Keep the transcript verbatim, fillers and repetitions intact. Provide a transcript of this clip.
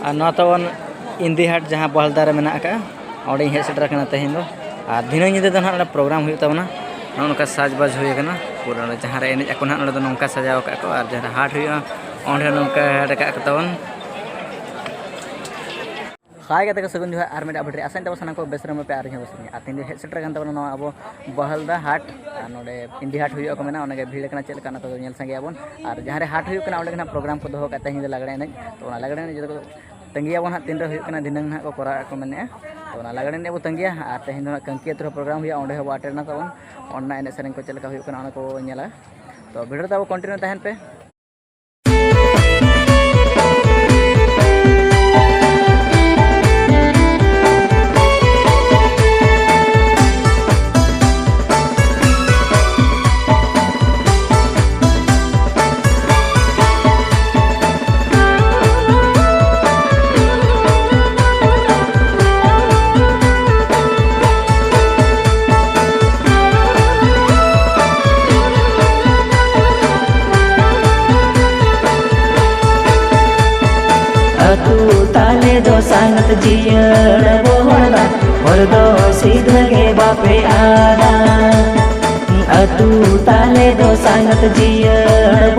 ᱟᱨ ᱱᱚᱣᱟ ᱛᱟᱵᱚᱱ ᱤᱱᱫᱤ ᱦᱟᱴ, ᱡᱟᱦᱟᱸ ᱵᱚᱦᱟᱞᱫᱟ ᱨᱮ ᱢᱮᱱᱟᱜ ᱟᱠᱟᱫᱼᱟ, ᱚᱸᱰᱮᱧ ᱦᱮᱡ ᱥᱮᱴᱮᱨ ᱟᱠᱟᱱᱟ ᱛᱮᱦᱮᱧ ᱫᱚ᱾ ᱟᱨ ᱫᱷᱤᱱᱟᱹᱝ ᱧᱤᱫᱟᱹ ᱫᱚ ᱱᱟᱦᱟᱜ ᱱᱚᱰᱮ ᱯᱨᱳᱜᱨᱟᱢ ᱦᱩᱭᱩᱜ ᱛᱟᱵᱚᱱᱟ᱾ ᱱᱚᱜᱼᱚ ᱱᱚᱝᱠᱟ ᱥᱟᱡᱽᱵᱟᱡᱽ ᱦᱩᱭ ᱟᱠᱟᱱᱟ ᱯᱩᱨᱟᱹ᱾ ᱱᱚᱰᱮ ᱡᱟᱦᱟᱸ ᱨᱮ ᱮᱱᱮᱡ ᱟᱠᱚ ᱱᱟᱦᱟᱜ, ᱱᱚᱰᱮ ᱫᱚ ᱱᱚᱝᱠᱟ ᱥᱟᱡᱟᱣ ᱟᱠᱟᱫ ᱠᱚ, ᱟᱨ ᱡᱟᱦᱟᱸ ᱨᱮ ᱦᱟᱴ ᱦᱩᱭᱩᱜᱼᱟ, ᱚᱸᱰᱮ ᱦᱚᱸ ᱱᱚᱝᱠᱟ ᱦᱟᱴ ᱟᱠᱟᱫ ᱠᱚ ᱛᱟᱵᱚᱱ᱾ ᱦᱟᱭ ᱜᱟᱛᱮ ᱠᱚ, ᱥᱟᱹᱜᱩᱱ ᱡᱚᱦᱟᱨ᱾ ᱟᱨ ᱢᱤᱫᱴᱟᱝ ᱵᱷᱤᱰᱤᱭᱳ ᱨᱮ ᱟᱥᱟᱧ ᱛᱟᱵᱚ ᱥᱟᱱᱟᱢ ᱠᱚ ᱵᱮᱥ ᱨᱮ ᱢᱮᱱᱟᱜ ᱯᱮᱭᱟ ᱟᱨ ᱤᱧ ᱦᱚᱸ ᱵᱮᱥ ᱨᱮ ᱢᱮᱱᱟᱜᱼᱟ᱾ ᱟᱨ ᱛᱮᱦᱮᱧ ᱫᱚ ᱦᱮᱡ ᱥᱮᱴᱮᱨ ᱟᱠᱟᱱ ᱛᱟᱵᱚᱱᱟ ᱱᱚᱣᱟ ᱟᱵᱚ ᱵᱟᱦᱟᱞᱫᱟ ᱦᱟᱴ᱾ ᱟᱨ ᱱᱚᱰᱮ ᱤᱱᱫᱤ ᱦᱟᱴ ᱦᱩᱭᱩᱜᱼᱟ ᱠᱚ ᱢᱮᱱᱟ, ᱚᱸᱰᱮ ᱜᱮ ᱵᱷᱤᱲ ᱟᱠᱟᱱᱟ ᱪᱮᱫ ᱞᱮᱠᱟ, ᱚᱱᱟ ᱠᱚᱫᱚ ᱧᱮᱞ ᱥᱟᱸᱜᱮᱭᱟᱵᱚᱱ᱾ ᱟᱨ ᱡᱟᱦᱟᱸ ᱨᱮ ᱦᱟᱴ ᱦᱩᱭᱩᱜ ᱠᱟᱱᱟ, ᱚᱸᱰᱮ ᱜᱮ ᱱᱟᱦᱟᱜ ᱯᱨᱳᱜᱨᱟᱢ ᱠᱚ ᱫᱚᱦᱚ ᱠᱟᱜᱼᱟ ᱛᱮᱦᱮᱧ ᱫᱚ ᱞᱟᱜᱽᱲᱮ ᱮᱱᱮᱡ᱾ ᱛᱚ, ᱚᱱᱟ ᱞᱟᱜᱽᱲᱮ ᱮᱱᱮᱡ ᱡᱚᱛᱚ ᱠᱚ ᱛᱟᱺᱜᱤᱭᱟᱵᱚᱱ ᱦᱟᱸᱜ, ᱛᱤᱱᱨᱮ ᱦᱩᱭᱩᱜ ᱠᱟᱱᱟ, ᱫᱷᱤᱱᱟᱹᱝ ᱱᱟᱦᱟᱜ ᱠᱚ ᱠᱚᱨᱟᱣ ᱟᱠᱚ ᱢᱮᱱᱮᱫᱼᱟ᱾ ᱛᱚ, ᱚᱱᱟ ᱞᱟᱜᱽᱲᱮ ᱮᱱᱮᱡ ᱵᱚ ᱛᱟᱺᱜᱤᱭᱟ᱾ ᱟᱨ ᱛᱮᱦᱮᱧ ᱫᱚ ᱱᱟᱦᱟᱜ ᱠᱟᱹᱝᱠᱤ ᱟᱹᱛᱩ ᱨᱮ ᱯᱨᱳᱜᱨᱟᱢ ᱦᱩᱭᱩᱜᱼᱟ, ᱚᱸᱰᱮ ᱦᱚᱸᱵᱚ ᱟᱴᱮᱨ ᱮᱱᱟ ᱛᱟᱵᱚᱱ᱾ ᱚᱸᱰᱮᱱᱟᱜ ᱮᱱᱮᱡ ᱥᱮᱨᱮᱧ ᱠᱚ ᱪᱮᱫ ᱞᱮᱠᱟ ᱦᱩᱭᱩᱜ ᱠᱟᱱᱟ, ᱚᱱᱟ ᱠᱚ ᱧᱮᱞᱟ᱾ ᱛᱚ, ᱵᱷᱤᱰᱤᱭᱳ ᱨᱮ ᱛᱟᱵᱚ ᱠᱚᱱᱴᱤᱱᱤᱭᱩ ᱛᱟᱦᱮᱱ ᱯᱮ᱾ ᱟᱹᱛᱩ ᱛᱟᱞᱮ ᱫᱚ ᱥᱟᱸᱜᱟᱛ ᱡᱤᱭᱟᱹᱲ ᱵᱚᱦᱚᱲ ᱫᱟ, ᱦᱚᱨ ᱫᱚ ᱥᱤᱫᱷᱟᱹ ᱜᱮ ᱵᱟᱯᱮ ᱟᱫᱟ᱾ ᱟᱹᱛᱩ ᱛᱟᱞᱮ ᱫᱚ ᱥᱟᱸᱜᱟᱛ ᱡᱤᱭᱟᱹᱲ